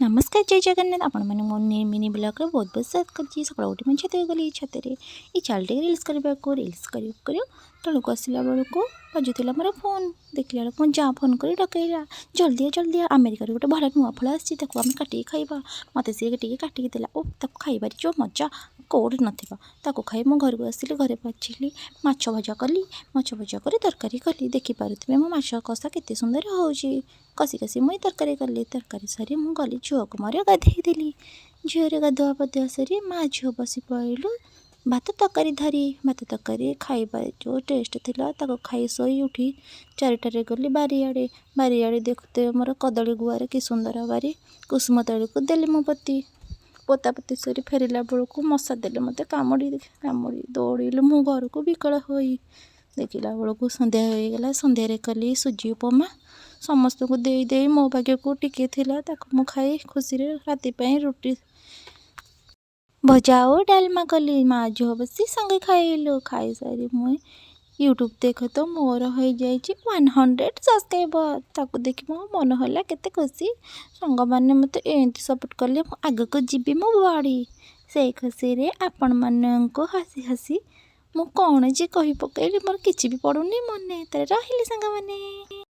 ନମସ୍କାର, ଜୟ ଜଗନ୍ନାଥ। ଆପଣମାନେ ମୋ ମିନି ବ୍ଲଗ୍ରେ ବହୁତ ବହୁତ ସ୍ୱାଗତ କରୁଛି। ସକାଳୁ ଉଠି ମୁଁ ଛାତକୁ ଗଲି। ଛାତରେ ଏଇ ଚାଲ ଟିକେ ରିଲ୍ସ କରିବାକୁ। ରିଲ୍ସ କରିବୁ କରିବୁ ତଳକୁ ଆସିଲା ବେଳକୁ ବାଜୁଥିଲା ମୋର ଫୋନ୍। ଦେଖିଲା ବେଳକୁ ମୋ ଯାଆ ଫୋନ୍ କରି ଡକେଇଲା, "ଜଲ୍ଦି ଆ, ଜଲ୍ଦି ଆ, ଆମେରିକାରୁ ଗୋଟେ ଭଲ ନୂଆ ଫଳ ଆସିଛି, ତାକୁ ଆମେ କାଟିକି ଖାଇବା।" ମୋତେ ସିଏ ଟିକେ କାଟିକି ଦେଲା ଓ ତାକୁ ଖାଇବାରେ ଯେଉଁ ମଜା କେଉଁଠି ନଥିବ। ତାକୁ ଖାଇ ମୁଁ ଘରକୁ ଆସିଲି। ଘରେ ବାଛିଲି, ମାଛ ଭଜା କଲି। ମାଛ ଭଜା କରି ତରକାରୀ କଲି। ଦେଖିପାରୁଥିବେ ମୋ ମାଛ କଷା କେତେ ସୁନ୍ଦର ହେଉଛି। କଷି କଷି ମୁଇଁ ତରକାରୀ କଲି। ତରକାରୀ ସରି ମୁଁ ଗଲି ଝିଅକୁ ମୋର ଗାଧେଇ ଦେଲି। ଝିଅର ଗାଧୁଆ ପାଧୁଆ ସରି ମା ଝିଅ ବସି ପଡ଼ିଲୁ ଭାତ ତରକାରୀ ଧରି। ଭାତ ତରକାରୀ ଖାଇବା ଯେଉଁ ଟେଷ୍ଟ ଥିଲା! ତାକୁ ଖାଇ ଶୋଇ ଉଠି 4ଟାରେ ଗଲି ବାରିଆଡ଼େ। ବାରିଆଡ଼େ ଦେଖୁଥିବେ ମୋର କଦଳୀ ଗୁଆରେ କି ସୁନ୍ଦର ବାରି। କୁସୁମ ତଳିକୁ ଦେଲି ମୁଁ ପୋତି। ପୋତା ପୋତି ସରି ଫେରିଲା ବେଳକୁ ମଶା ଦେଲେ ମୋତେ କାମୁଡ଼ି। କାମୁଡ଼ି ଦୌଡ଼ିଲି ମୁଁ ଘରକୁ ବିକଳ ହୋଇ। ଦେଖିଲା ବେଳକୁ ସନ୍ଧ୍ୟା ହୋଇଗଲା। ସନ୍ଧ୍ୟାରେ କଲି ସୁଜି ଉପମା। ସମସ୍ତଙ୍କୁ ଦେଇ ଦେଇ ମୋ ଭାଗ୍ୟକୁ ଟିକେ ଥିଲା। ତାକୁ ମୁଁ ଖାଇ ଖୁସିରେ ରାତି ପାଇଁ ରୁଟି ଭଜା ଆଉ ଡାଲମା କଲି। ମା ଝିଅ ବସି ସାଙ୍ଗେ ଖାଇଲୁ। ଖାଇସାରି ମୁଇଁ ୟୁଟ୍ୟୁବ୍ ଦେଖେ ତ ମୋର ହେଇଯାଇଛି 100 ସବସ୍କ୍ରାଇବର୍। ତାକୁ ଦେଖି ମୋ ମନ ହେଲା କେତେ ଖୁସି। ସାଙ୍ଗମାନେ ମୋତେ ଏମିତି ସପୋର୍ଟ କଲେ, ମୁଁ ଆଗକୁ ଯିବି ମୁଁ ବଢ଼ି। ସେଇ ଖୁସିରେ ଆପଣମାନଙ୍କୁ ହସି ହସି ମୁଁ କ'ଣ ଯେ କହି ପକେଇଲି, ମୋର କିଛି ବି ପଡ଼ୁନି ମନେ। ତାହେଲେ ରହିଲି ସାଙ୍ଗମାନେ।